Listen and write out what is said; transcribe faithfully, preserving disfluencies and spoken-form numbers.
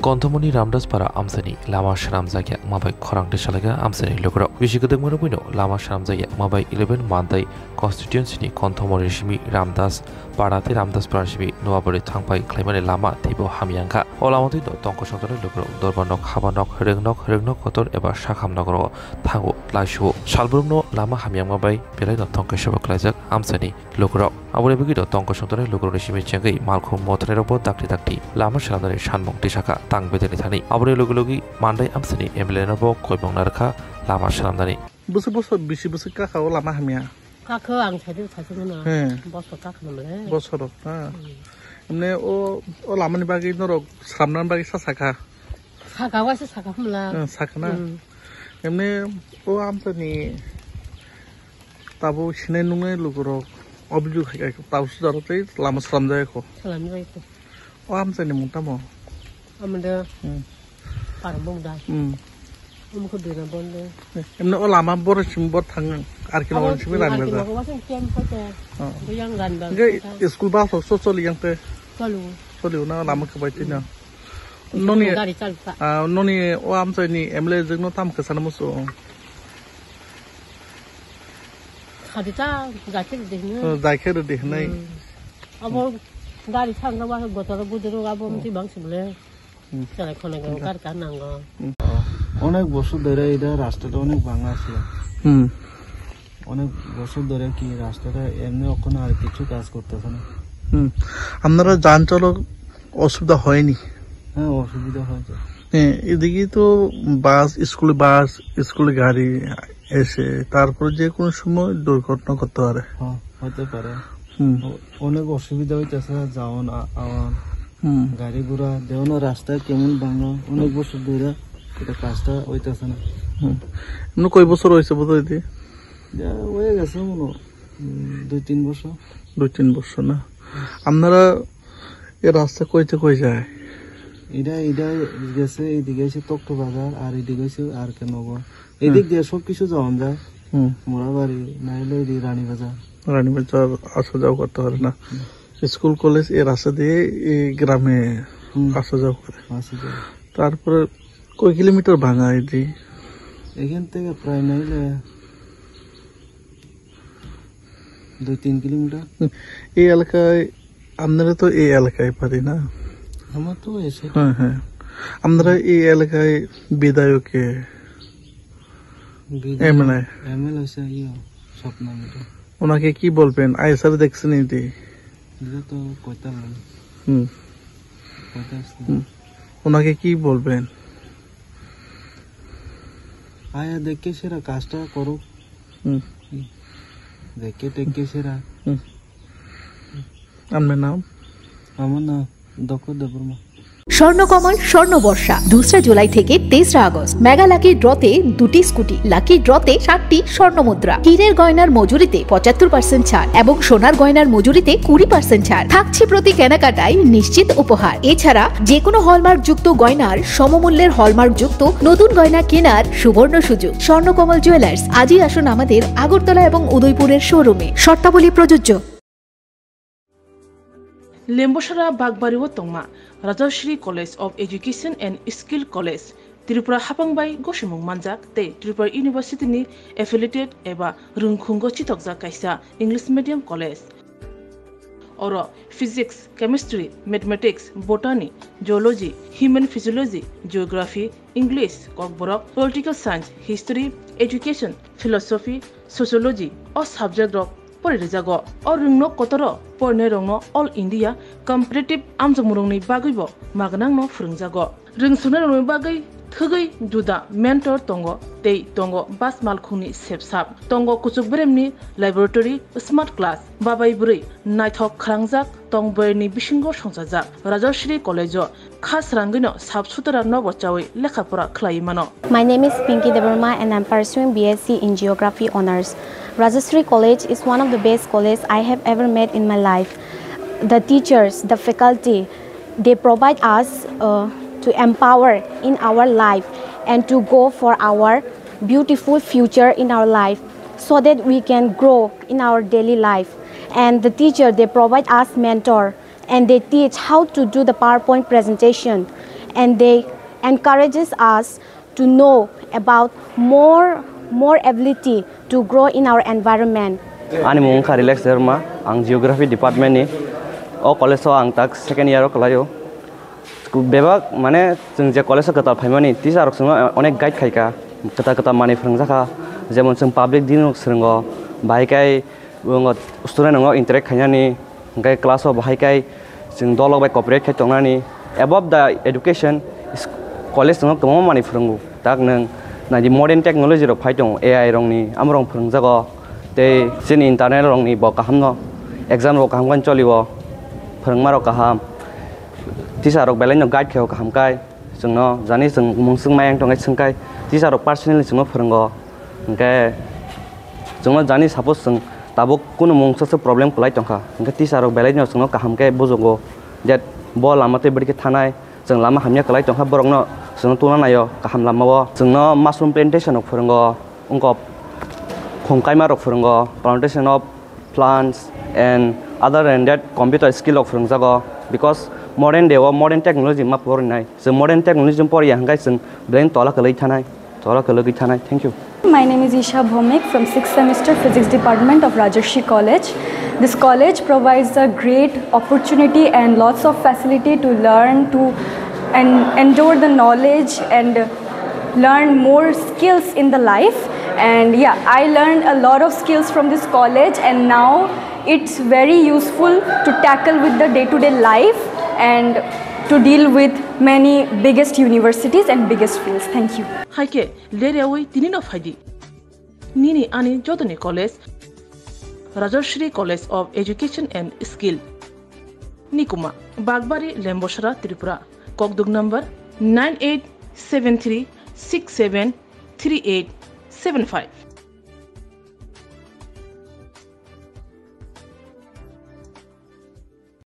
Konthomoni Ramdas para amchaini lama swnamjakya mabai khorang tisalaga amchaini lukurok. Bisi kwdwkma rwgwino lama swnamjakya mabai eleven Mandai constituency ni Konthomoni simi Ramdas para tei Ramdas para simi Noabari thangpai khlaimani lama teibo hamya wngkha. O lama twi no tongkosong tongnai lukurok dorba nok, haba nok, hreng nok, hreng nok kotor eba sakham nokro thango laisuo. Salbrumno lama hamya wngma bai belai no tongkhe sabo klaijak amchaini lukurok. Aboni bagwi no tongkosong tongnai lukurokni simi chengwi malkhung mothanai rokbo dakti dakti lama swnamnani sanmung tisakha tang bedekni thani. Aboni logi logi Mandai amchaini M L A no bo koimung narwkha lama swnamnani. Bwswk bwswk bisi bwswk kakha o lama hamya. Kakha ang sadi sadi mano. He. Bosor kakha mano le. Bosor rok na. Hmm. Emne o, o lamani bagwi norok swnamnani bagwi sa sakha. Saka waisa saka hwnla. Hmm, sakha na. Hmm. Emne o amchaini tabuk sinai nungnai lukurok obijok hai kha tabuk suda rok tei lama swnamjak kho. Swnamjak kho. O amchaini mung tamo? Amde Hmm. Parambong da. Hmm. Umko dina bonde. Emne o lama boro sim bor thang ar ki Abo no simi ar rang ki da. Nogo wasin kem kote. Oh. Yang ran da. Ge school bus so so li yang te. Chalo. Chalo na lama ke bai tina. Hmm. Noni Gari chal sa. Ah, noni o amchaini M L A jeng no tam ke sana musu. Khadi ta, jaikhe de hne. Oh, jaikhe de hne. Hmm. Abo gari thangna wa gotor guduru abo mti bang sibule. Hmm. Chala khona go gari ta nango. Hmm. অনেক বছর ধরে এটা রাস্তাটা অনেক ভাঙা ছিল। হুম। অনেক বছর ধরে কি রাস্তাটা এমনি ওখানে আর কিছু কাজ করতেছে না। হুম। আপনারা যান চলার অসুবিধা হয়নি? হ্যাঁ, অসুবিধা হয়েছে। হ্যাঁ, এদিকে তো বাস, স্কুল বাস, স্কুল গাড়ি এসে, তারপরে যে কোনো সময় দুর্ঘটনা করতে পারে। হ্যাঁ, হতে পারে। হুম। অ-, অনেক অসুবিধা হইতেছে, যাওন আ-, আওয়ান। হুম। গাড়ি ঘোড়া, দেখো না রাস্তা কেমন ভাঙা, অনেক বছর ধরে এটা কাজটা হইতেছে না। হুম। এমনি কয় বছর হয়েছে বোধহয় এটি? যা হয়ে গেছে মনে হয়, উম, দুই তিন বছর। দুই তিন বছর না? আপনারা এ রাস্তা কইতে কই যায়? এটা, এটা গেছে, এইদিকে এসে তক্ত বাজার, আর এদিকে এসে আর কে নগর। এদিক হুম। দিয়ে সব কিছু যাওয়া যায়। হুম। মোরাবাড়ি, নাইলে এদিকে রানীবাজার। রানীবাজার আসা যাওয়া করতে পারে না। হুম। স্কুল কলেজ এ রাস্তা দিয়ে এই গ্রামে হুম। আসা যাওয়া করে। আসা যাওয়া। তারপরে কয় কিলোমিটার ভাঙা এটি? এখান থেকে প্রায় নাইলে দুই তিন কিলোমিটার। হুম। এই এলাকায়, আপনারা তো এই এলাকায় পারি না? আমার তো এসে হ্যাঁ, হ্যাঁ। আপনারা এই এলাকায় বিধায়ক কে? বিধায়ক এমএলএ। এমএলএ হচ্ছে ইয়ে, স্বপ্ন মিত্র। ওনাকে কি বলবেন? আইএসআর দেখছেন এটি? এটা তো কয়তাল লাগে। হুম। পঁয়তাল্লিশ হুম। ওনাকে কি বলবেন? আয়া দেখে সেরা কাজটা করুক। হুম। দেখে টেকে সেরা। হুম। আপনার নাম? আমার নাম দক্ষ দেববর্মা। স্বর্ণকমল স্বর্ণ বর্ষা দুসরা জুলাই থেকে তেসরা আগস্ট। মেগা লাকি ড্রতে দুটি স্কুটি, লাকি ড্রতে সাতটি স্বর্ণ মুদ্রা, হীরের গয়নার মজুরিতে পঁচাত্তর পার্সেন্ট ছাড় এবং সোনার গয়নার মজুরিতে কুড়ি পার্সেন্ট ছাড় থাকছে। প্রতি কেনাকাটায় নিশ্চিত উপহার। এছাড়া যে কোনো হলমার্কযুক্ত গয়নার সমমূল্যের হলমার্কযুক্ত নতুন গয়না কেনার সুবর্ণ সুযোগ। স্বর্ণকমল জুয়েলার্স, আজই আসুন আমাদের আগরতলা এবং উদয়পুরের শোরুমে। শর্তাবলী প্রযোজ্য। Lembosara Bakbari o tongma Rajashree College of Education and Skill College, Tripura hapang bai gosimung manjak tei Tripura University ni affiliated eba rwngkhungo chitokjak kaisa English medium college. Oro Physics, Chemistry, Mathematics, Botany, Zoology, Human Physiology, Geography, English, Kokborok, Political Science, History, Education, Philosophy, Sociology o subject rok pori rijago. O rwngno kotoro porinai rokno All India Competitive amjokmung rokni bagwibo magnangno phwrwngjago. Rwngsoknai rokni bagwi thwgwi juda mentor tongo tei tongo bus malkhungni sepsap, tongo kuchuk beremni laboratory, smart class, babai bwrwi naithok khwlangjak tong boyarni bisingo songchajak Rajashree College o kha srangwino sap sutara nobo chawi lekha pora khlaiwi mano. My name is Pinky Debbarma and I'm pursuing B S C in Geography Honours. Rajashree College is one of the best college I have ever met in my life. The teachers, the faculty, they provide us, uh, to empower in our life and to go for our beautiful future in our life so that we can grow in our daily life. And the teacher, they provide us mentor and they teach how to do the PowerPoint presentation. And they encourages us to know about more, more ability to grow in our environment. Ani mung wngkha Relax Debbarma, ang Geography Department ni. O college o ang tak second year o kwlaio. Bebak, mane, chwng je college o kwtal phaimani, teacher rok chwngno onek guide khaikha, kwtal kwtal manwi phwrwngjakha, jemon chwng public dealing rok swrwngo, bahai khe student rokno interact khainani, hwnkhe class o bahai khe chwng dolok bai cooperate khai tongnani. Above the education, college chwngno kwbangma manwi phwrwngo. Tak nwng naidi modern technology rok phai tongo, A I rokni, amorok phwrwngjago. Tei chini internal rokni bo kahamno, exam rok kaham khe cholio, phwrwngma rok kaham, teacher rok belai no guide khaio kaham kai. Chwngno jani chwng mungswk mayang tongkhe swngkhai, teacher rok personally chwngno phwrwngo. Hwnkhe chwngno jani, suppose chwng tabuk kunu mungsa se problem kwlai tongkha, hwnkhe teacher rok belai no chwngno kaham khe bujugo, je bo lama tei bwrwi khe thanai, chwng lama hamya kwlai tongkha, borokno chwngno tungna naio kaham lamao. Chwngno mushroom plantation rok phwrwngo, wngkha khum kaima rok phwrwngo, plantation of plants and other than that computer skill rok phwrwngjago, because modern day o modern technology ma porinai, chwng modern technology poriya hwnkhe chwng belai tola kwlwi thanai, tola kwlwi thanai. Thank you. My name is Isha Bhomik from sixth semester Physics Department of Rajarshi College. This college provides a great opportunity and lots of facility to learn, to and endure the knowledge and learn more skills in the life. And yeah, I learned a lot of skills from this college, and now it's very useful to tackle with the day-to-day life and to deal with many biggest universities and biggest fields. Thank you. Hai khe ler yaui tini no phai di. Nini ani jotoni college, Rajashri College of Education and Skill, Nikuma, Bagbari, Lembosra, Tripura. Kokduk number nine eight seven three six seven three eight seven five.